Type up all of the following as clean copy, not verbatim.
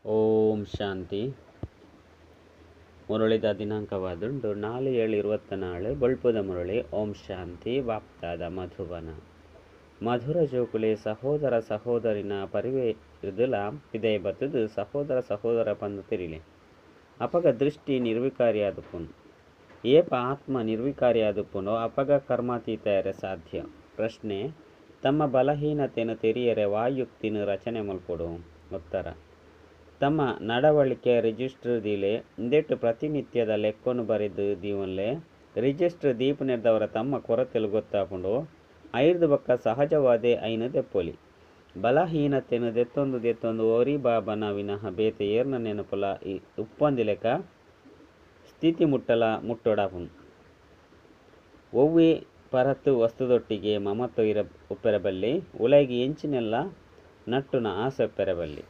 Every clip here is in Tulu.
ಓಂ ಶಾಂತಿ. ಮುರಳಿದ ದಿನಾಂಕವಾದುಂಡು 4/7/24 ಬೊಳ್ಪುದ ಮುರಳಿ. ಓಂ ಶಾಂತಿ. ಬಾಪ್ತಾದ ಮಧುಬನ. ಮಧುರ ಜೋಕುಲೆ ಸಹೋದರ ಸಹೋದರಿನ ಪರಿವೆ ಇರ್ದುಲ ಪಿದಯ ಬತ್ತದು ಸಹೋದರ ಸಹೋದರ ಪಂದು ತಿರಿಲೆ. ಅಪಗ ದೃಷ್ಟಿ ನಿರ್ವಿಕಾರಿಯಾದುಪ್ಪುನು. ಏಪ ಆತ್ಮ ನಿರ್ವಿಕಾರಿಯಾದುಪ್ಪುನು ಅಪಗ ಕರ್ಮಾತೀತಯರೆ ಸಾಧ್ಯ. ಪ್ರಶ್ನೆ: ತಮ್ಮ ಬಲಹೀನತೆಯನ್ನು ತೆರಿಯರೆ ವಾಯುಕ್ತಿನ ರಚನೆ ಮಲ್ಪೊಡು. ಉತ್ತರ: ತಮ್ಮ ನಡವಳಿಕೆ ರಿಜಿಸ್ಟರ್ ದೀಲೆ ಇಂದೆಟ್ ಪ್ರತಿನಿತ್ಯದ ಲೆಕ್ಕೊನು ಬರೆದು ದೀವನ್ಲೆ. ರಿಜಿಸ್ಟರ್ ದೀಪನೆರ್ದವರ ತಮ್ಮ ಕೊರತೆಲು ಗೊತ್ತಾಪುಂಡು. ಐರ್ದು ಬೊಕ್ಕ ಸಹಜವಾದೇ ಐನು ದೆಪ್ಪೊಲಿ. ಬಲಹೀನತೆನು ದೆತ್ತೊಂದು ದೆತ್ತೊಂದು ಒರಿ ಬಾಬನ ವಿನಃ ಬೇತೆ ಏರ್ನ ನೆನಪುಲ ಉಪ್ಪಂದಿಲೆಕ ಸ್ಥಿತಿ ಮುಟ್ಟಲ ಮುಟ್ಟೊಡಾಪುಂಡು. ಒವ್ವೆ ಪರತ್ತು ವಸ್ತುದೊಟ್ಟಿಗೆ ಮಮತ್ವ ಉಪ್ಪೆರಬಲ್ಲಿ. ಉಲೈಗೆ ಎಂಚಿನೆಲ್ಲ ನಟ್ಟುನ ಆಸೆ ಉಪ್ಪೆರಬಲ್ಲಿ.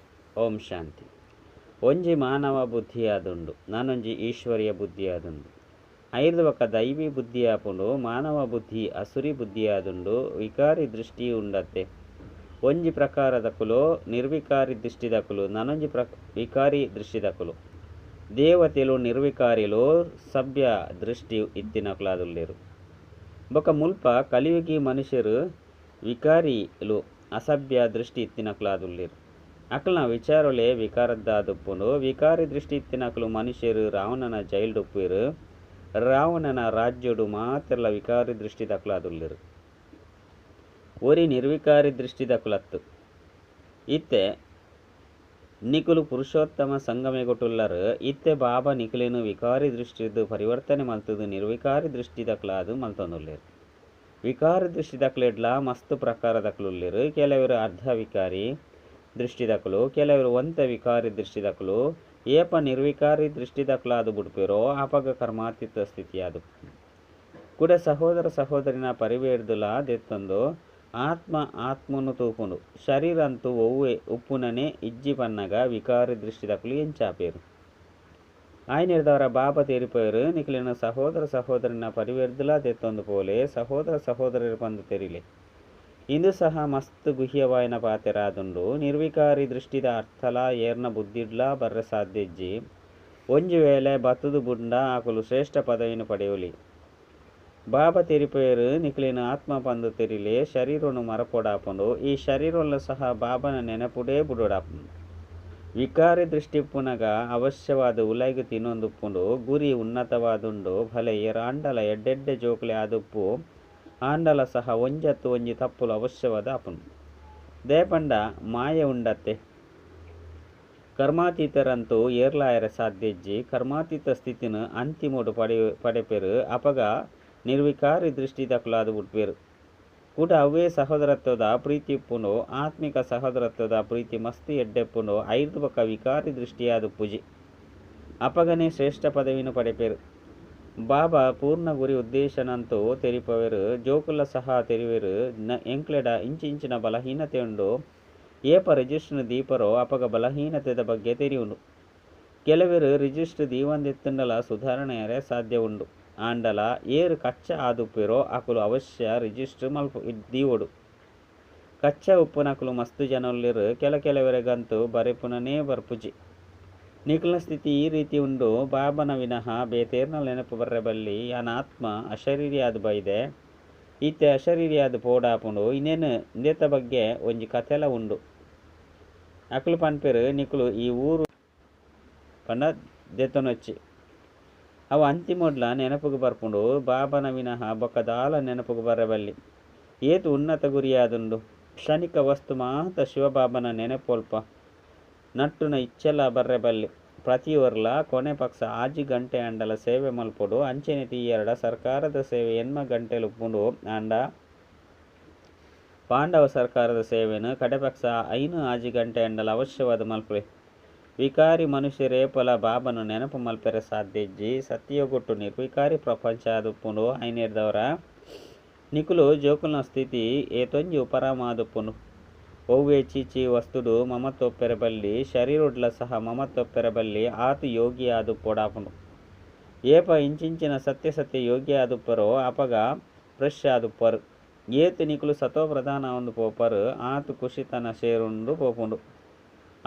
ಓಂ ಶಾಂತಿ. ಒಂಜಿ ಮಾನವ ಬುದ್ಧಿಯಾದುಂಡು, ನಾನೊಂಜಿ ಈಶ್ವರಿಯ ಬುದ್ಧಿಯಾದುಂಡು. ಐರ್ದು ಬೊಕ್ಕ ದೈವಿ ಬುದ್ಧಿಯಾಪುಂಡು. ಮಾನವ ಬುದ್ಧಿ ಅಸುರಿ ಬುದ್ಧಿಯಾದುಂಡು. ವಿಕಾರಿ ದೃಷ್ಟಿ ಉಂಡತ್ತೆ. ಒಂಜಿ ಪ್ರಕಾರದಕುಲು ನಿರ್ವಿಕಾರಿ ದೃಷ್ಟಿದಕುಲು, ನಾನೊಂಜಿ ವಿಕಾರಿ ದೃಷ್ಟಿದಕುಲು. ದೇವತೆಲು ನಿರ್ವಿಕಾರಿಲು ಸಭ್ಯ ದೃಷ್ಟಿ ಇತ್ತಿನಕುಲಾದುಲ್ಲೇರು. ಬೊಕ್ಕ ಮುಲ್ಪ ಕಲಿಯುಗಿ ಮನುಷ್ಯರು ವಿಕಾರಿಲು ಅಸಭ್ಯ ದೃಷ್ಟಿ ಇತ್ತಿನಕುಲಾದುಲ್ಲೇರು. ಅಕಲ್ನ ವಿಚಾರಲೇ ವಿಕಾರದ್ದಾದುಪ್ಪುಂಡು. ವಿಕಾರಿ ದೃಷ್ಟಿ ಇತ್ತಿನಕುಲು ಮನುಷ್ಯರು ರಾವಣನ ಜೈಲ್ಡುಪ್ಪುವೆರು. ರಾವಣನ ರಾಜ್ಯೋಡು ಮಾತ್ರಲ ವಿಕಾರಿ ದೃಷ್ಟಿದಕುಲಾದುಲ್ಲೇರು. ಒರಿ ನಿರ್ವಿಕಾರಿ ದೃಷ್ಟಿದಕುಲತ್ತು. ಇತ್ತೆ ನಿಕುಲು ಪುರುಷೋತ್ತಮ ಸಂಗಮೆಗೊಟ್ಟುಲ್ಲರು. ಇತ್ತೆ ಬಾಬಾ ನಿಕುಲೇನು ವಿಕಾರಿ ದೃಷ್ಟಿದ್ದು ಪರಿವರ್ತನೆ ಮಲ್ತದು ನಿರ್ವಿಕಾರಿ ದೃಷ್ಟಿದಕುಲಾದು ಮಲ್ತೊಂದುಲ್ಲೇರು. ವಿಕಾರಿ ದೃಷ್ಟಿದಕುಲೆಡ್ಲ ಮಸ್ತ್ ಪ್ರಕಾರದಕುಲುಲ್ಲೇರು. ಕೆಲವರು ಅರ್ಧ ವಿಕಾರಿ ದೃಷ್ಟಿದಕುಲು, ಕೆಲವರು ಒಂತ ವಿಕಾರಿ ದೃಷ್ಟಿದಕುಲು. ಏಪ ನಿರ್ವಿಕಾರಿ ದೃಷ್ಟಿದಕುಲಾದು ಬುಡ್ಪೇರೋ ಆಪಗ ಕರ್ಮಾತೀತ ಸ್ಥಿತಿಯಾದು. ಕೂಡ ಸಹೋದರ ಸಹೋದರಿನ ಪರಿವೇರ್ದುಲ ದೆತ್ತೊಂದು ಆತ್ಮ ಆತ್ಮನು ತೂಪುಂಡು. ಶರೀರ ಅಂತೂ ಒವ್ವೆ ಉಪ್ಪುನನೆ ಇಜ್ಜಿ ಪನ್ನಗ ವಿಕಾರಿ ದೃಷ್ಟಿದಕುಲು ಎಂಚಾಪೇರು. ಆಯ್ನೆರ್ದವರ ಬಾಬಾ ತೇರಿಪೋಯರು. ನಿಕುಲಿನ ಸಹೋದರ ಸಹೋದರಿನ ಪರಿವೇರ್ದುಲ ದೆತ್ತೊಂದು ಪೋಲೆ ಸಹೋದರ ಸಹೋದರರು ಪಂದು ತೆರಿಲೆ. ಇಂದು ಸಹ ಮಸ್ತ್ ಗುಹ್ಯವಾಯನ ಪಾತೆರಾದುಂಡು. ನಿರ್ವಿಕಾರಿ ದೃಷ್ಟಿದ ಅರ್ಥಲ ಏರ್ನ ಬುದ್ಧಿಡ್ಲ ಬರ್ರೆ ಸಾಧ್ಯಜ್ಜಿ. ಒಂಜಿ ವೇಳೆ ಬತ್ತದು ಬುಂಡ ಆಕುಲು ಶ್ರೇಷ್ಠ ಪದವಿನ ಪಡೆಯುಲಿ. ಬಾಬಾ ತೆರಿಪೋಯರು. ನಿಕುಲಿನ ಆತ್ಮ ಪಂದು ತೆರಿಲೆ. ಶರೀರನು ಮರಪೊಡಾಪುಂಡು. ಈ ಶರೀರಲ್ಲ ಸಹ ಬಾಬನ ನೆನಪುಡೇ ಬುಡೋಡಾಪುಂಡು. ವಿಕಾರಿ ದೃಷ್ಟಿ ಪುನಗ ಅವಶ್ಯವಾದ ಉಲೈಗು ತಿನ್ನೊಂದುಪ್ಪುಂಡು. ಗುರಿ ಉನ್ನತವಾದುಂಡು. ಭಲೆ ಏರಾಂಡಲ ಎಡ್ಡೆಡ್ಡೆ ಜೋಕುಲೆ ಆದುಪ್ಪು ಆಂಡಲ ಸಹ ಒಂಜತ್ತು ಒಂಜಿ ತಪ್ಪುಲು ಅವಶ್ಯವಾದ ಆಪುಂಡು. ದೇಪಂಡ ಮಾಯೆ ಉಂಡತ್ತೆ. ಕರ್ಮಾತೀತರಂತೂ ಏರ್ಲಾಯರೆ ಸಾಧ್ಯಜ್ಜಿ. ಕರ್ಮಾತೀತ ಸ್ಥಿತಿನ ಅಂತಿಮೋಡು ಪಡೆಪೆರು. ಅಪಗ ನಿರ್ವಿಕಾರಿ ದೃಷ್ಟಿದಕುಲಾದು ಬಿಟ್ಪೇರು. ಕೂಡ ಅವೇ ಸಹೋದರತ್ವದ ಪ್ರೀತಿ ಉಪ್ಪುಂಡು. ಆತ್ಮಿಕ ಸಹೋದರತ್ವದ ಪ್ರೀತಿ ಮಸ್ತ್ ಎಡ್ಡೆಪ್ಪುಂಡು. ಐದು ಬೊಕ್ಕ ವಿಕಾರಿ ದೃಷ್ಟಿಯಾದ ಪೂಜೆ ಅಪಗನೆ ಶ್ರೇಷ್ಠ ಪದವಿನ ಪಡೆಪೇರು. ಬಾಬಾ ಪೂರ್ಣ ಗುರಿ ಉದ್ದೇಶನಂತೂ ತೆರಿಪವೆರು. ಜೋಕುಲ ಸಹ ತೆರಿವೆರು. ಎಂಕ್ಲೆಡ ಇಂಚಿಂಚಿನ ಬಲಹೀನತೆ ಉಂಡು. ಏಪ ರಿಜಿಸ್ಟರ್ ದೀಪರೋ ಅಪಗ ಬಲಹೀನತೆದ ಬಗ್ಗೆ ತೆರಿಯುಂಡು. ಕೆಲವರು ರಿಜಿಸ್ಟರ್ ದೀವಂದೆತ್ತುಂಡಲ ಸುಧಾರಣೆಯರೆ ಸಾಧ್ಯ ಉಂಡು. ಆಂಡಲ ಏರು ಕಚ್ಚ ಆದುಪ್ಪೇರೋ ಅಕುಲು ಅವಶ್ಯ ರಿಜಿಸ್ಟರ್ ಮಲ್ಪು ದೀವೊಡು. ಕಚ್ಚ ಉಪ್ಪುನಕುಲು ಮಸ್ತ್ ಜನೊಲ್ಲೇರು. ಕೆಲವರೆಗಂತೂ ಬರೆಪುನನೇ ಬರ್ಪುಜಿ. ನಿಕುಲ್ನ ಸ್ಥಿತಿ ಈ ರೀತಿ ಉಂಡು. ಬಾಬನ ವಿನಃ ಬೇತೇರ್ನ ನೆನಪು ಬರ್ರೆ ಬಲ್ಲಿ. ಯಾನ ಆತ್ಮ ಅಶರೀರಿಯಾದ ಬೈದೆ. ಇತ್ತೆ ಅಶರೀರಿಯಾದ ಪೋಡಾಪುಂಡು. ಇನ್ನೇನು ಇಂದೆತ ಬಗ್ಗೆ ಒಂಜಿ ಕಥೆಲ ಉಂಡು. ಅಕುಲು ಪನ್ಪೆರು ನಿಕುಲು ಈ ಊರು ಪಂಡ ದೆತ್ತೊನೊಚ್ಚಿ. ಅವು ಅಂತಿಮೊಡ್ಲ ನೆನಪುಗು ಬರ್ಪುಂಡು. ಬಾಬನ ವಿನಃ ಬೊಕ್ಕ ದಾಲ ನೆನಪುಗು ಬರ್ರೆ ಬಲ್ಲಿ. ಏತು ಉನ್ನತ ಗುರಿಯಾದುಂಡು. ಕ್ಷಣಿಕ ವಸ್ತು ಮಾತ ಶಿವಬಾಬನ ನೆನಪೊಲ್ಪ ನಟ್ಟುನ ಇಚ್ಛೆಲ ಬರ್ರೆ ಬಲ್ಲಿ. ಪ್ರತಿಯೊರ್ಲ ಕೊನೆ ಪಕ್ಷ 6 ಗಂಟೆ ಆಂಡಲ ಸೇವೆ ಮಲ್ಪೊಡು. ಅಂಚೆನೆ ತೀಯರಡ ಸರ್ಕಾರದ ಸೇವೆ 8 ಗಂಟೆಲುಪ್ಪುಂಡು. ಆಂಡ ಪಾಂಡವ ಸರ್ಕಾರದ ಸೇವೆನು ಕಡೆಪಕ್ಷ 5-6 ಗಂಟೆ ಆಂಡಲ ಅವಶ್ಯವಾದ ಮಲ್ಪುಲೆ. ವಿಕಾರಿ ಮನುಷ್ಯರೇಪಲ ಬಾಬನ ನೆನಪು ಮಲ್ಪೆರೆ ಸಾಧ್ಯಜ್ಜಿ. ಸತ್ಯಗೊಟ್ಟು ನಿರ್ವಿಕಾರಿ ಪ್ರಪಂಚ ಆದುಪ್ಪುಂಡು. ಐನೇರ್ದವರ ನಿಕುಲು ಜೋಕುಲ್ನ ಸ್ಥಿತಿ ಏತೊಂಜಿ ಉಪರಾಮಾದುಪ್ಪುಂಡು. ಒವ್ವೆ ಚೀಚಿ ವಸ್ತುಡು ಮಮತ್ವೊಪ್ಪೆರೆ ಬಲ್ಲಿ. ಶರೀರೊಡ್ಲ ಸಹ ಮಮತ್ವೊಪ್ಪೆರೆ ಬಲ್ಲಿ. ಆತು ಯೋಗಿ ಆದುಪ್ಪೊಡಾಪುಂಡು. ಏಪ ಇಂಚಿಂಚಿನ ಸತ್ಯ ಸತ್ಯ ಯೋಗಿ ಆದುಪ್ಪರೋ ಅಪಗ ಫ್ರೆಶ್ ಆದುಪ್ಪರು. ಏತು ನಿಕುಲು ಸತೋ ಪ್ರಧಾನ ಒಂದು ಪೋಪರು ಆತು ಖುಷಿತನ ಶೇರುಂಡು ಪೋಪುಂಡು.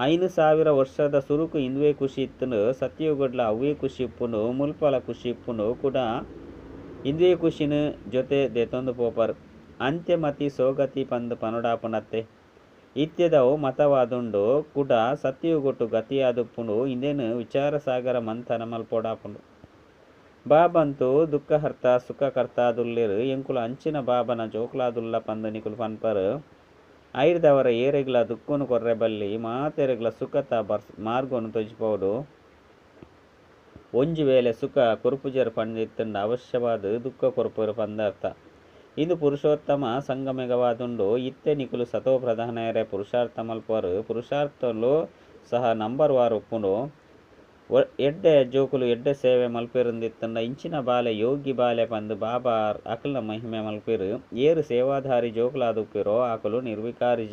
5000 ವರ್ಷದ ಸುರುಕು ಇಂದುವೇ ಖುಷಿ ಇತ್ತುಂಡು. ಸತ್ಯಯುಗಡ್ಲ ಅವ್ವೇ ಖುಷಿ ಇಪ್ಪುಂಡು. ಮುಲ್ಪಲ ಖುಷಿ ಇಪ್ಪುಂಡು. ಕುಡ ಇಂದುವೇ ಖುಷಿನ ಜೊತೆ ದೆತೊಂದು ಪೋಪರ್. ಅಂತ್ಯಮತಿ ಸೋಗತಿ ಪಂದ್ ಪನೊಡಾಪುಂಡತ್ತೆ. ಇತ್ತೆದವು ಮತವಾದುಂಡು. ಕುಡ ಸತ್ಯಯುಗೊಟು ಗತಿಯಾದುಪ್ಪುಂಡು. ಇಂದೆನ್ ವಿಚಾರ ಸಾಗರ ಮಂಥನ ಮಲ್ಪೊಡಾಪುಂಡು. ಬಾಬಂತೂ ದುಃಖಹರ್ತ ಸುಖಕರ್ತಾದುಲ್ಲೆರ್. ಎಂಕುಲು ಅಂಚಿನ ಬಾಬನ ಜೋಕುಲಾದುಲ್ಲ ಪಂದ್ ನಿಕುಲು ಪನ್ಪರ್. ಐಡ್ದಾವರ ಏರೆಗ್ಲಾ ದುಃಖೊನು ಕೊರ್ರೆ ಬಲ್ಲಿ. ಮಾತೆರೆಗ್ಲಾ ಸುಖತ ಮಾರ್ಗೊನು ತೋಜಿಪಾವೊಡು. ಒಂಜಿ ವೇಳೆ ಸುಖ ಕೊರ್ಪುಜೆರ್ ಪಂದಿತ್ತುಂಡ ಅವಶ್ಯವಾದ್ ದುಃಖ ಕೊರ್ಪೆರ್ ಪಂದ್ ಅರ್ಥ. ಇಂದು ಪುರುಷೋತ್ತಮ ಸಂಗಮಯುಗವಾದುಂಡು. ಇತ್ತೆ ನಿಕುಲು ಸತೋಪ್ರಧಾನಾಯೆರೆ ಪುರುಷಾರ್ಥ ಮಲ್ಪುವರ್. ಪುರುಷಾರ್ಥಲು ಸಹ ನಂಬರ್ವಾರ್ ಉಪ್ಪುಂಡು. ಎಡ್ಡೆ ಜೋಕುಲು ಎಡ್ಡೆ ಸೇವೆ ಮಲ್ಪುವೆರಿಂದಿತ್ತುಂಡ ಇಂಚಿನ ಬಾಲೆ ಯೋಗಿ ಬಾಲೆ ಪಂದ್ ಬಾಬಾ ಅಕಲ್ನ ಮಹಿಮೆ ಮಲ್ಪುವೆರ್. ಏರು ಸೇವಾಧಾರಿ ಜೋಕುಲಾದುಪ್ಪುವೆರೋ ಅಕುಲು ನಿರ್ವಿಕಾರಿ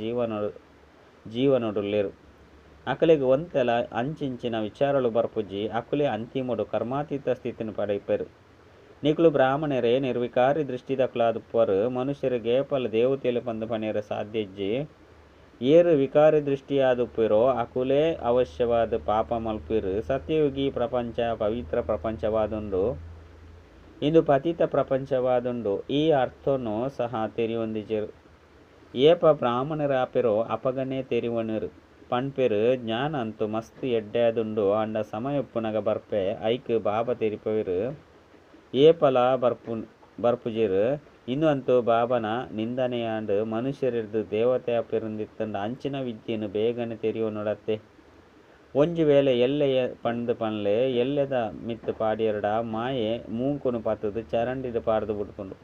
ಜೀವನಡುಲ್ಲೆರ್. ಅಕಲೆಗ್ ಒಂತೆಲ ಅಂಚಿಂಚಿನ ವಿಚಾರಲು ಬರ್ಪುಜಿ. ಅಕುಲೇ ಅಂತಿಮೊಡು ಕರ್ಮಾತೀತ ಸ್ಥಿತಿನ್ ಪಡೆಪೆರ್. ನಿಕುಲು ಬ್ರಾಹ್ಮಣರೇ ನಿರ್ವಿಕಾರಿ ದೃಷ್ಟಿದಕುಲಾದುಪ್ಪುವರ್. ಮನುಷ್ಯೆರೆಗ್ ಏಪಲ ದೇವತೆಲು ಪಂದ್ ಪನಿಯೆರೆ ಸಾಧ್ಯ ಇಜ್ಜಿ. ಏರು ವಿಕಾರಿ ದೃಷ್ಟಿಯಾದುಪ್ಪುವೆರೋ ಅಕುಲೇ ಅವಶ್ಯವಾದ್ ಪಾಪ ಮಲ್ಪುವೆರ್. ಸತ್ಯಯುಗಿ ಪ್ರಪಂಚ ಪವಿತ್ರ ಪ್ರಪಂಚವಾದುಂಡು. ಇಂದು ಪತಿತ ಪ್ರಪಂಚವಾದುಂಡು. ಈ ಅರ್ಥೊನು ಸಹ ತೆರಿಯೊಂದಿಜೆರ್. ಏಪ ಬ್ರಾಹ್ಮಣರಾಪೆರೋ ಅಪಗನೇ ತೆರಿಯೊನುವೆರ್. ಪನ್ಪೆರ್ ಜ್ಞಾನ ಅಂತೂ ಮಸ್ತ್ ಎಡ್ಡೆ ಆದುಂಡು ಆಂಡ ಸಮಯ ಉಪ್ಪುನಗ ಬರ್ಪೆ. ಐಕ್ ಬಾಬಾ ತೆರಿಪಾವೆರ್. ಏಪಲಾ ಬರ್ಪುಜೆರ್. ಇಂದು ಅಂತೂ ಬಾಬಾನ ನಿಂದನೆಯಾಂಡ್. ಮನುಷ್ಯರೆಡ್ದ್ ದೇವತೆ ಆಪೆರುಂದಿತ್ತುಂಡ ಅಂಚಿನ ವಿದ್ಯೆನ್ ಬೇಗನೆ ತೆರಿಯೊನೊಡತ್ತೆ. ಒಂಜಿ ವೇಳೆ ಎಲ್ಲೆ ಪಂದ್ ಪನ್ಲೆ. ಎಲ್ಲೆದ ಮಿತ್ತ್ ಪಾಡಿಯರ್ಡ ಮಾಯೆ ಮೂಂಕುನು ಪತ್ತುದು ಚರಂಡಿಡ್ ಪಾಡ್ದ್ ಬುಡ್ಪುಂಡು.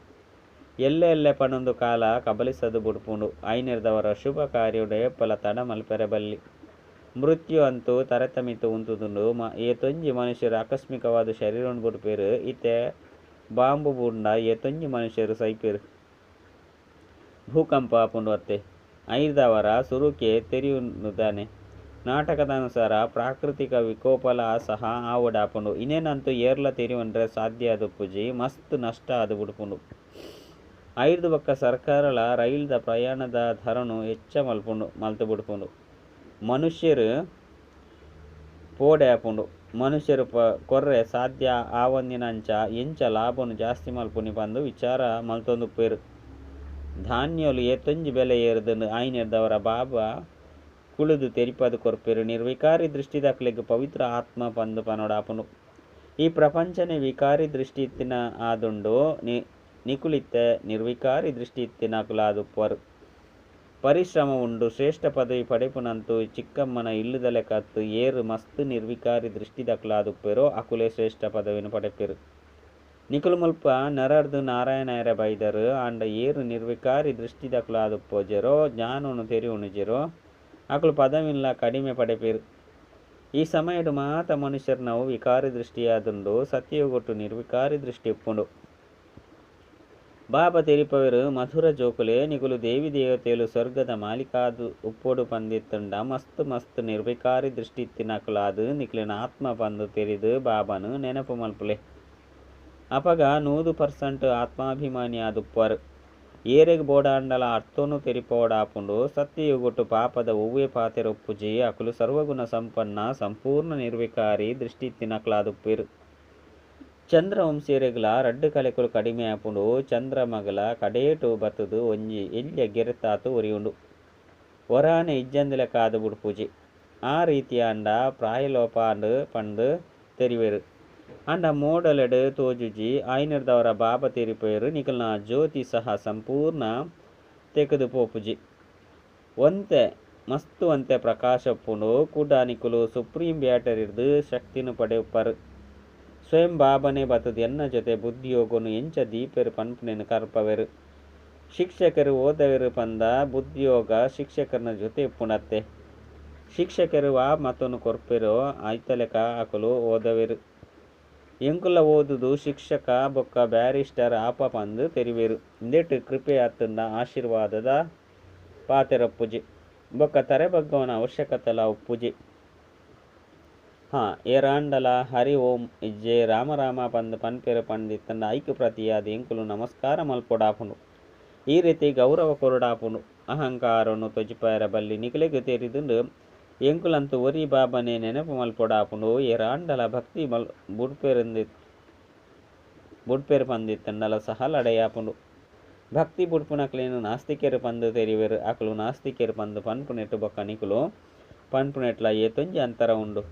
ಎಲ್ಲೆ ಎಲ್ಲೆ ಪನೊಂದು ಕಾಲ ಕಬಳಿಸದ್ ಬುಡ್ಪುಂಡು. ಐನೆರ್ದಾವರ ಶುಭ ಕಾರ್ಯಡ್ ಏಪಲ ತಡ ಮಲ್ಪೆರೆ ಬಲ್ಲಿ. ಮೃತ್ಯು ಅಂತೂ ತರೆತ ಮಿತ್ತ್ ಉಂತುದುಂಡು. ಏತೊಂಜಿ ಮನುಷ್ಯರು ಆಕಸ್ಮಿಕವಾದ್ ಶರೀರನ್ ಬುಡ್ಪೆರ್. ಇತ್ತೆ ಬಾಂಬ್ ಬೂರ್ಂಡ ಏತೊಂಜಿ ಮನುಷ್ಯರು ಸೈಪೆರ್. ಭೂಕಂಪ ಆಪುಂಡು ಅತ್ತೆ. ಐರ್ದಾವರ ಸುರುಕೆ ತೆರಿಯುಂಡು ದಾನೆ. ನಾಟಕದ ಅನುಸಾರ ಪ್ರಾಕೃತಿಕ ವಿಕೋಪಲ ಸಹ ಆವೊಡಾಪುಂಡು. ಇಂದೆನಂತೂ ಏರ್ಲಾ ತೆರಿಯೊನರೆ ಸಾಧ್ಯ ಆದುಪ್ಪುಜಿ. ಮಸ್ತ್ ನಷ್ಟ ಆದ್ ಬುಡ್ಪುಂಡು. ಐರ್ದ್ ಬೊಕ್ಕ ಸರ್ಕಾರಲ ರೈಲ್ ದ ಪ್ರಯಾಣದ ದರನ್ ಎಚ್ಚ ಮಲ್ತ್ ಬುಡ್ಪುಂಡು. ಮನುಷ್ಯೆರ್ ಪೋಡೆ ಆಪುಂಡು. ಮನುಷ್ಯೆರ್ ಕೊರ್ರೆ ಸಾಧ್ಯ ಆವಂದಿನಂಚ ಎಂಚ ಲಾಭನ್ ಜಾಸ್ತಿ ಮಲ್ಪುನಿ ಪಂದ್ ವಿಚಾರ ಮಲ್ತೊಂದುಪ್ಪೆರ್. ಧಾನ್ಯಲು ಏತೊಂಜಿ ಬೆಲೆ ಏರ್ದ್ಂಡ್. ಐನೆರ್ದಾವರ ಬಾಬಾ ಕುಳುದು ತೆರಿಪಾದ್ ಕೊರ್ಪೆರ್. ನಿರ್ವಿಕಾರಿ ದೃಷ್ಟಿದಕ್ಲೆಗ್ ಪವಿತ್ರ ಆತ್ಮ ಪಂದ್ ಪನೊಡಾಪುಂಡು. ಈ ಪ್ರಪಂಚನೇ ವಿಕಾರಿ ದೃಷ್ಟಿ ಇತ್ತಿನ ಆದುಂಡು. ನಿಕುಲಿತ್ತೆ ನಿರ್ವಿಕಾರಿ ದೃಷ್ಟಿ ಇತ್ತಿನಕುಲಾದುಪ್ಪುವರ್. ಪರಿಶ್ರಮ ಉಂಡು. ಶ್ರೇಷ್ಠ ಪದವಿ ಪಡೆಪುನಂತೂ ಚಿಕ್ಕಮ್ಮನ ಇಲ್ಲುದಲೆಕ ಅತ್ತ್. ಏರ್ ಮಸ್ತ್ ನಿರ್ವಿಕಾರಿ ದೃಷ್ಟಿದಕುಲಾದುಪ್ಪೆರೋ ಅಕುಲೇ ಶ್ರೇಷ್ಠ ಪದವಿನ್ ಪಡೆಪೆರ್. ನಿಕುಲು ಮುಲ್ಪ ನರರ್ದ್ ನಾರಾಯಣಾಯೆರೆ ಬೈದರ್. ಆಂಡ ಏರ್ ನಿರ್ವಿಕಾರಿ ದೃಷ್ಟಿದಕುಲಾದುಪ್ಪುಜೆರೋ ಜ್ಞಾನೊನು ತೆರಿಯೊನುಜೆರೋ ಅಕುಲು ಪದವಿನ್ಲಾ ಕಡಿಮೆ ಪಡೆಪೆರ್. ಈ ಸಮಯಡ್ ಮಾತ ಮನುಷ್ಯರ್ನವು ವಿಕಾರಿ ದೃಷ್ಟಿಯಾದುಂಡು. ಸತ್ಯಯುಗೊಟು ನಿರ್ವಿಕಾರಿ ದೃಷ್ಟಿ ಉಪ್ಪುಂಡು. ಬಾಬಾ ತೆರಿಪಾವೆರ್, ಮಧುರ ಜೋಕುಲೇ, ನಿಕುಲು ದೇವಿ ದೇವತೆಲು ಸ್ವರ್ಗದ ಮಾಲೀಕ ಆದ್ ಉಪ್ಪೊಡು ಪಂದಿತ್ತುಂಡ ಮಸ್ತ್ ಮಸ್ತ್ ನಿರ್ವಿಕಾರಿ ದೃಷ್ಟಿ ಇತ್ತಿನಕುಲಾದ್ ನಿಕುಲೆನ್ ಆತ್ಮ ಪಂದ್ ತೆರಿದ್ ಬಾಬಾನ ನೆನಪು ಮಲ್ಪುಲೆ. ಅಪಗ 100% ಆತ್ಮಾಭಿಮಾನಿ ಆದುಪ್ಪುವರ್. ಏರೆಗ್ ಬೋಡಾಂಡಲ ಅರ್ಥೊನು ತೆರಿಪಾವೊಡಾಪುಂಡು. ಸತ್ಯಯುಗೊಟು ಪಾಪದ ಒವ್ವೇ ಪಾತೆರ ಉಪ್ಪುಜಿ. ಅಕುಲು ಸರ್ವಗುಣ ಸಂಪನ್ನ ಸಂಪೂರ್ಣ ನಿರ್ವಿಕಾರಿ ದೃಷ್ಟಿ ಇತ್ತಿನಕುಲಾದುಪ್ಪುವೆರ್. ಚಂದ್ರವಂಶಿಯೆರೆಗ್ಲಾ ರಡ್ಡ್ ಕಲೆಕುಲು ಕಡಿಮೆ ಆಪುಂಡು. ಚಂದ್ರಮಗ್ ಲಾ ಕಡೇಟ್ ಬತ್ತುದು ಒಂಜಿ ಎಲ್ಯ ಗೆರೆತಾತ್ ಒರಿಯುಂಡು. ಒರಾನೆ ಇಜ್ಜಂದಿಲೆಕ ಆದ್ ಬುಡ್ಪುಜಿ. ಆ ರೀತಿ ಆಂಡ ಪ್ರಾಯಲೋಪ ಆಂಡ್ ಪಂದ್ ತೆರಿವೆರ್. ಆಂಡ ಮೋಡಲೆಡ್ ತೋಜುಜಿ. ಐನೆರ್ದಾವರ ಬಾಬಾ ತೆರಿಪಾವೆರ್, ನಿಕಲ್ನ ಜ್ಯೋತಿ ಸಹ ಸಂಪೂರ್ಣ ತೆಕುದು ಪೋಪುಜಿ. ಒಂತೆ ಮಸ್ತ್ ಒಂತೆ ಪ್ರಕಾಶ ಉಪ್ಪುಂಡು. ಕುಡ ನಿಕುಲು ಸುಪ್ರೀಂ ಬ್ಯಾಟರಿರ್ದ್ ಶಕ್ತಿನ್ ಪಡೆಪರ್. ಸ್ವಯಂ ಬಾಬಾನೇ ಬತ್ತುದು ಎನ್ನ ಜೊತೆ ಬುದ್ಧಿಯೋಗನು ಎಂಚ ದೀಪೆರ್ ಪನ್ಪುನೆನ್ ಕಲ್ಪಾವೆರ್. ಶಿಕ್ಷಕೆರ್ ಓದಾವೆರ್ ಪಂದ ಬುದ್ಧಿಯೋಗ ಶಿಕ್ಷಕೆರ್ನ ಜೊತೆ ಇಪ್ಪುಂಡತ್ತೆ. ಶಿಕ್ಷಕೆರ್ ವಾ ಮತನ್ ಕೊರ್ಪೆರೋ ಐತಲೆಕ ಅಕುಲು ಓದಾವೆರ್. ಎಂಕುಲ್ಲ ಓದುದು ಶಿಕ್ಷಕ ಬೊಕ್ಕ ಬ್ಯಾರಿಸ್ಟರ್ ಆಪ ಪಂದ್ ತೆರಿವೆರ್. ಇಂದೆಟ್ ಕೃಪೆ ಅತ್ತುಂಡ ಆಶೀರ್ವಾದದ ಪಾತೆರ ಉಪ್ಪುಜಿ. ಬೊಕ್ಕ ತರೆ ಬಗ್ಗಾವುನ ಅವಶ್ಯಕತೆಲಾ ಉಪ್ಪುಜಿ. ಹಾಂ, ಏರಾಂಡಲಾ ಹರಿ ಓಂ ಇಜ್ಜೆ ರಾಮ ರಾಮ ಪಂದ್ ಪನ್ಪೆರ್ ಪಂದಿತ್ತುಂಡ ಐಕ್ ಪ್ರತಿಯಾದ್ ಎಂಕುಲು ನಮಸ್ಕಾರ ಮಲ್ಪೊಡಾಪುಂಡು. ಈ ರೀತಿ ಗೌರವ ಕೊರೊಡಾಪುಂಡು. ಅಹಂಕಾರನ್ ತೋಜಿಪಾಯೆರೆ ಬಲ್ಲಿ. ನಿಕಲೆಗ್ ತೆರಿದುಂಡು ಎಂಕುಲಂತು ಒರಿ ಬಾಬನೆ ನೆನಪು ಮಲ್ಪೊಡಾಪುಂಡು. ಏರಾಂಡಲ ಭಕ್ತಿ ಮಲ್ ಬುಡ್ಪೆರ್ ಪಂದಿತ್ತಂಡಲ ಸಹ ಲಡಾಯಿ ಆಪುಂಡು. ಭಕ್ತಿ ಬುಡ್ಪುನಕ್ಲೆನ್ ನಾಸ್ತಿಕೆರ್ ಪಂದ್ ತೆರಿವೆರ್. ಅಕುಲು ನಾಸ್ತಿಕೆರ್ ಪಂದ್ ಪನ್ಪುನೆಟ್ ಬೊಕ್ಕ ನಿಕುಲು ಪನ್ಪುನೆಟ್ಲ ಏತೊಂಜಿ ಅಂತರ ಉಂಡು.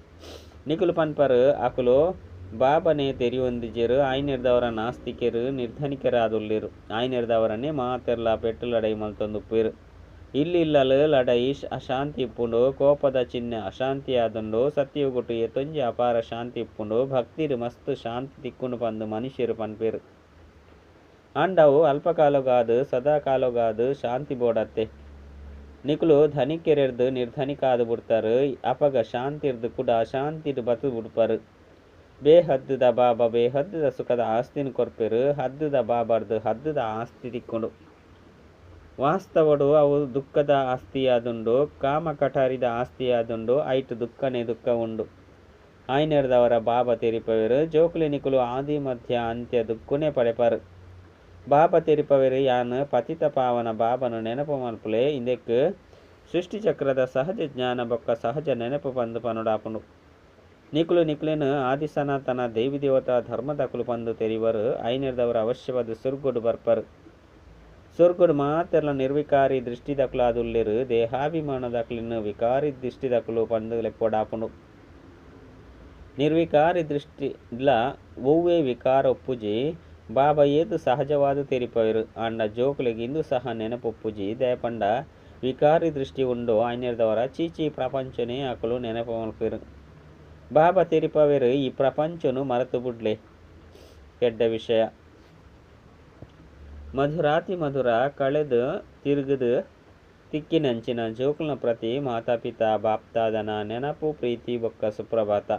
ನಿಕುಲು ಪನ್ಪರ್ ಅಕುಲು ಬಾಬನೆ ತೆರಿಯೊಂದಿಜೆರ್, ಆಯಿನೆಡ್ದಾವರ ನಾಸ್ತಿಕೆರ್ ನಿರ್ಧನಿಕೆರಾದುಲ್ಲೆರ್. ಆಯಿನೆಡ್ದಾವರನೇ ಮಾತೆರ್ಲಾ ಪೆಟ್ಟ್ ಲಡಾಯಿ ಮಲ್ತೊಂದುಪ್ಪುವೆರ್. ಇಲ್ಲ್ ಇಲ್ಲಲ್ ಲಡಾಯಿ ಅಶಾಂತಿ ಇಪ್ಪುಂಡು. ಕೋಪದ ಚಿಹ್ನೆ ಅಶಾಂತಿ ಆದುಂಡು. ಸತ್ಯಯುಗೊಟು ಏತೊಂಜಿ ಅಪಾರ ಶಾಂತಿ ಇಪ್ಪುಂಡು. ಭಕ್ತಿಡ್ ಮಸ್ತ್ ಶಾಂತಿ ತಿಕ್ಕುಂಡು ಪಂದ್ ಮನುಷ್ಯೆರ್ ಪನ್ಪೆರ್. ಆಂಡ ಅವು ಅಲ್ಪಕಾಲೊಗಾದ್, ಸದಾ ಕಾಲೊಗಾದ್ ಶಾಂತಿ ಬೋಡತ್ತೆ. ನಿಕುಲು ಧನಿಕೆರೆರ್ದ್ ನಿರ್ಧನಿಕಾದ್ ಬುಡ್ತರ್. ಅಪಗ ಶಾಂತಿರ್ದ್ ಕುಡ ಅಶಾಂತಿಡ್ ಬತ್ತ್ ಬುಡ್ಪರ್. ಬೇಹದ್ದುದ ಬಾಬಾ ಬೇಹದ್ದುದ ಸುಖದ ಆಸ್ತಿನ್ ಕೊರ್ಪೆರ್. ಹದ್ದುದ ಬಾಬಾರ್ದ್ ಹದ್ದುದ ಆಸ್ತಿ ತಿಕ್ಕುಂಡು. ವಾಸ್ತವೊಡು ಅವು ದುಃಖದ ಆಸ್ತಿಯಾದುಂಡು. ಕಾಮ ಕಠಾರಿದ ಆಸ್ತಿಯಾದುಂಡು. ಐಟ್ ದುಃಖನೇ ದುಃಖ ಉಂಡು. ಆಯಿನೆಡ್ದಾವರ ಬಾಬಾ ತೆರಿಪವೆರ್, ಜೋಕುಲೆ ನಿಕುಲು ಆದಿ ಮಧ್ಯ ಅಂತ್ಯ ದುಃಖನೇ ಪಡೆಪರ್. ಬಾಬಾ ತೆರಿಪವೆರ್, ಯಾನ್ ಪತಿತ ಪಾವನ ಬಾಬನ ನೆನಪು ಮಲ್ಪುಲೆ. ಇಂದೆಕ್ ಸೃಷ್ಟಿಚಕ್ರದ ಸಹಜ ಜ್ಞಾನ ಬೊಕ್ಕ ಸಹಜ ನೆನಪು ಪಂದ್ ಪನೊಡಾಪುಂಡು. ನಿಕುಲು ನಿಕ್ಲೆನ್ ಆದಿ ಸನಾತನ ದೇವಿ ದೇವತಾ ಧರ್ಮದಕುಲು ಪಂದ್ ತೆರಿವರು. ಆಯಿನೆಡ್ದಾವರ ಅವಶ್ಯವಾದ್ ಸ್ವರ್ಗೊಡು ಬರ್ಪರ್. ಸ್ವರ್ಗೊಡು ಮಾತೆರ್ಲ ನಿರ್ವಿಕಾರಿ ದೃಷ್ಟಿದಕುಲಾದುಲ್ಲೆರ್. ದೇಹಾಭಿಮಾನದಕ್ಲೆನ್ ವಿಕಾರಿ ದೃಷ್ಟಿದಕುಲು ಪಂದ್ ಲೆಪ್ಪೊಡಾಪುಂಡು. ನಿರ್ವಿಕಾರಿ ದೃಷ್ಟಿಡ್ಲ ಒವ್ವೇ ವಿಕಾರ ಉಪ್ಪುಜಿ. ಬಾಬಾ ಏತ್ ಸಹಜವಾದ್ ತೆರಿಪವೆರ್. ಆಂಡ ಜೋಕುಲೆಗ್ ಇಂದು ಸಹ ನೆನಪುಪ್ಪುಜಿ. ದಯಪಂಡ ವಿಕಾರಿ ದೃಷ್ಟಿ ಉಂಡು. ಆಯಿನೆಡ್ದಾವರ ಚೀಚಿ ಪ್ರಪಂಚನೇ ಅಕುಲು ನೆನಪು ಮಲ್ಪೆರ್. ಬಾಬಾ ತೆರಿಪವೆರ್, ಈ ಪ್ರಪಂಚನು ಮರೆತು ಬುಡ್ಲೆ. ಎಡ್ಡೆ ವಿಷಯ. ಮಧುರಾತಿ ಮಧುರ ಕಳೆದು ತಿರುಗುದು ತಿಕ್ಕಿನಂಚಿನ ಜೋಕುಲ್ನ ಪ್ರತಿ ಮಾತಾಪಿತಾ ಬಾಪ್ತಾದನ ನೆನಪು ಪ್ರೀತಿ ಬೊಕ್ಕ ಸುಪ್ರಭಾತ.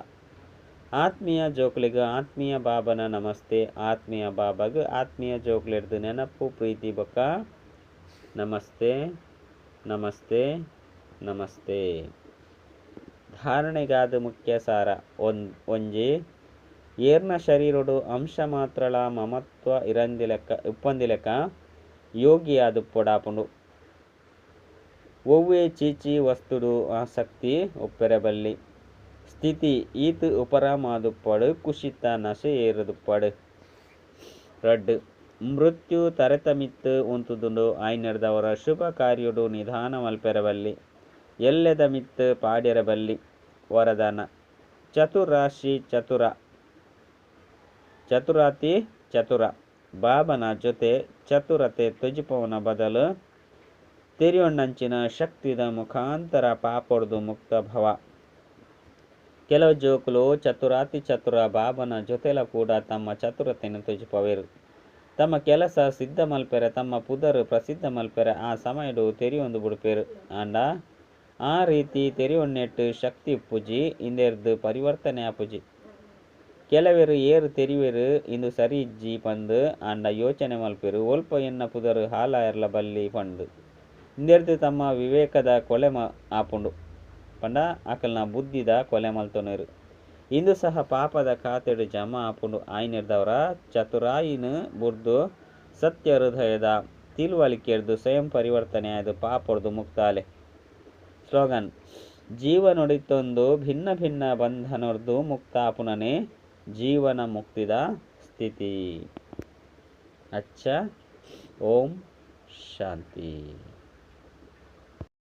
ಆತ್ಮೀಯ ಜೋಕುಲೆಗ್ ಆತ್ಮೀಯ ಬಾಬನ ನಮಸ್ತೆ. ಆತ್ಮೀಯ ಬಾಬಾಗ್ ಆತ್ಮೀಯ ಜೋಕುಲೆಡ್ದು ನೆನಪು ಪ್ರೀತಿ ಬೊಕ್ಕ ನಮಸ್ತೆ ನಮಸ್ತೆ ನಮಸ್ತೆ. ಧಾರಣೆಗಾದ ಮುಖ್ಯ ಸಾರ. ಒಂಜಿ ಏರ್ನ ಶರೀರೊಡು ಅಂಶ ಮಾತ್ರಳ ಮಮತ್ವ ಇರಂದಿಲೆಕ್ಕ ಉಪ್ಪಂದಿಲೆಕ್ಕ ಯೋಗಿಯಾದುಪ್ಪೊಡಾಪುಂಡು. ಒವ್ವೇ ಚೀಚಿ ವಸ್ತುಡು ಆಸಕ್ತಿ ಉಪ್ಪೆರೆ ಬಲ್ಲಿ. ಸ್ಥಿತಿ ಈತ್ ಉಪರಾಮಾದುಪ್ಪಡು, ಖುಷಿತ ನಶೆ ಏರದುಪ್ಪಡು. ರಡ್ಡ್ ಮೃತ್ಯು ತರೆತ ಮಿತ್ತ್ ಉಂತುದುಂಡು. ಆಯಿನೆಡ್ದಾವರ ಶುಭ ಕಾರ್ಯೊಡು ನಿಧಾನ ಮಲ್ಪೆರೆ ಬಲ್ಲಿ. ಎಲ್ಲೆದ ಮಿತ್ತ್ ಪಾಡ್ಯರೆ ಬಲ್ಲಿ. ವರದಾನ. ಚತುರಾಶಿ ಚತುರ ಚತುರಾತಿ ಚತುರ ಬಾಬನ ಜೊತೆ ಚತುರತೆ ತೊಜಿಪವನ ಬದಲು ತೆರಿಯೊಂಡಂಚಿನ ಶಕ್ತಿದ ಮುಖಾಂತರ ಪಾಪೊಡ್ದು ಮುಕ್ತ ಭವ. ಕೆಲವು ಜೋಕುಲು ಚತುರಾತಿ ಚತುರ ಬಾಬನ ಜೊತೆಲ ಕೂಡ ತಮ್ಮ ಚತುರತೆನ್ ತೊಜಿಪವೆರ್. ತಮ್ಮ ಕೆಲಸ ಸಿದ್ಧ ಮಲ್ಪೆರೆ, ತಮ್ಮ ಪುದರ್ ಪ್ರಸಿದ್ಧ ಮಲ್ಪೆರೆ ಆ ಸಮಯಡು ತೆರಿಯೊಂದು ಬುಡ್ಪೆರ್. ಆಂಡ ಆ ರೀತಿ ತೆರಿಯೊನ್ನೆಟ್ ಶಕ್ತಿ ಉಪ್ಪುಜಿ. ಇಂದೆರ್ದ್ ಪರಿವರ್ತನೆ ಆಪುಜಿ. ಕೆಲವೆರ್ ಏರ್ ತೆರಿವೆರ್ ಇಂದು ಸರಿ ಇಜ್ಜಿ ಪಂದ್, ಆಂಡ ಯೋಚನೆ ಮಲ್ಪೆರ್ ಒಲ್ಪ ಎನ್ನ ಪುದರ್ ಹಾಲಾಯೆರ್ಲ ಬಲ್ಲಿ ಪಂದ್. ಇಂದೆರ್ದ್ ತಮ್ಮ ವಿವೇಕದ ಕೊಲೆ ಆಪುಂಡು. ಪಂಡ ಅಕಲ್ನ ಬುದ್ಧಿದ ಕೊಲೆ ಮಲ್ತೊನೆರ್. ಇಂದು ಸಹ ಪಾಪದ ಖಾತೆಡ್ ಜಮಾ ಆಪುಂಡು. ಆಯಿನೆಡ್ದಾವರ ಚತುರಾಯಿನ್ ಬುಡ್ದು ಸತ್ಯ ಹೃದಯದ ತಿಳುವಳಿಕೆರ್ದ್ ಸ್ವಯಂ ಪರಿವರ್ತನೆ ಆದ್ ಪಾಪೊಡ್ದು ಮುಕ್ತಾಲೆ. ಸ್ಲೋಗನ್. ಜೀವನೊಡಿತ್ತೊಂದು ಭಿನ್ನ ಭಿನ್ನ ಬಂಧನೊರ್ದು ಮುಕ್ತ ಆಪುನನೇ ಜೀವನ ಮುಕ್ತಿದ ಸ್ಥಿತಿ. ಅಚ್ಚ, ಓಂ ಶಾಂತಿ.